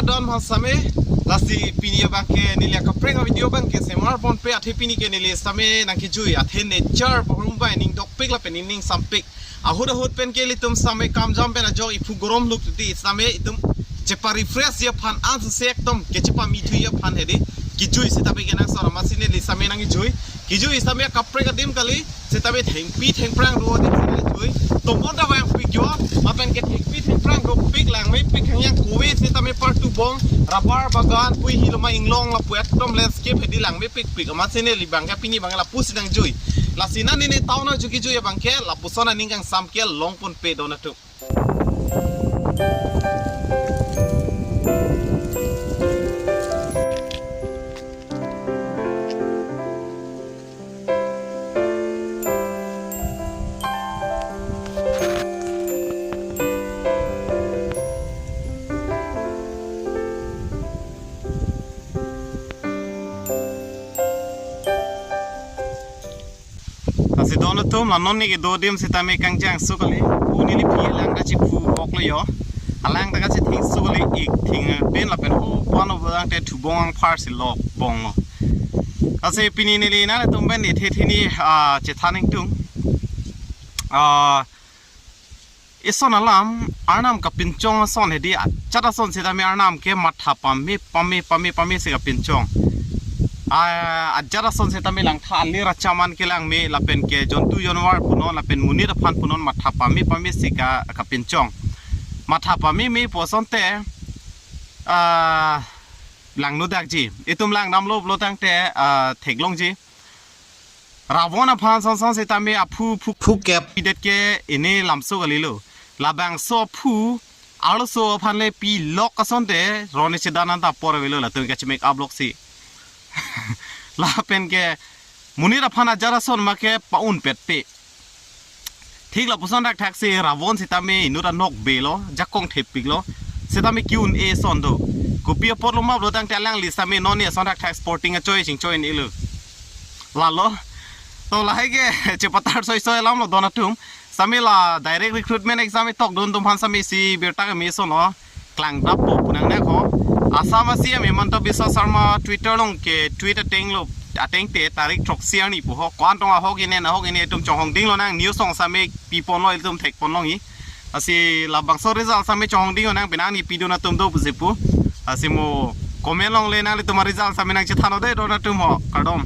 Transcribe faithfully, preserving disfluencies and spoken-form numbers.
Don aphan sitame, lasi pini abangke neli akaprek avideo abangke semar ponpe, athe pini ke neli sitame nangkejui, athe nature bohrum bai ning dokpik lapen ning sampik. Ahut ahut pen ke ilitum sitame kamjam pen ajok iphu gorom luk di sitame itum chepa refresh ji aphan, an se ekdom kechepami thu ji aphan hedi kejui sitame kenangsot amatsi neli sitame nangkejui. Kejui sitame akaprek adim kali, sitame thengpi thengphrang do adim sitame jui. Tombon ta vangpik jo, lapen ke thengpi thengphrang dopik, langmepik, hangyang kove sitame partu bong, rubber bagan, pui hiloma inglong lapu ekdom landscape hedi langmepikpik. Amatsi neli abangke pini abang lapusi nangjui. Lasi non neli town ajo kejui abangke lapuson aning kangsam ke long ponpe don atum. Lasi don atum, la non neli kedo adim sitame kangjangsuk kali. Pu neli pi alang ta chiphu bok lo jo. Alang ta kachetheng suk kali, ik thengpen lapen ho pano bang te thubong angphar si lok bong lo. Lasi pini neli nanglitum pen ithe thini, ah, chethan ingtung. Ah, ison alam, Arnam kapinchong ason hedi, ajat ason sitame Arnam ke matha pame, pame, pame, pame si kapinchong. Ah, ajat ason sitame langtha alir achaman kelangme, lapen ke jontu jonwar punon, lapen monit aphan punon matha pame, pame si ka, kapinchong. Matha pameme pu asonte, ah, langno dakji. Itum langdamlo pulo tangte, ah, theklongji. Ravon aphan song song sitame aphu phu phu kep pidet ke ene lamso kalilo. Labangso aphu arloso aphan le pi lok asonte roni chedan anta apor avelo, latum ke chemek ablok si. Lapen ke monit aphan ajat ason ma ke pa-un petpe. Thik lapuson thakthak si Ravon sitame inut anok belo, jakong thepiklo. Sitame ke-un-e ason do. Kopi apotlo ma pulo tangte alangli sitame non neli ason thakthak sporting achoi chingchoi nelo. Lalo. To lahai ke chepatar soisoi alam lo don atum. Sitame la direct recruitment exam itokdun atum aphan sitame isi birta keme ason lo. Klangdappo pu nangne ko. Assam a C M Himanta Biswa Sarma Twitter along ke tweet ateng lo, ateng te tarik throksi arni pu ho. Ko-an tong ahok ine ahok ine itum chonghong ding lonang, news along sitame piponlo, itum thekponlongji. Lasi labangso result sitame chonghong ding lonang, penang neli pidun atum do pusi pu. Lasi mo comment along le nanglitum result sitame nangchethan o dei don atum ho. Kardom.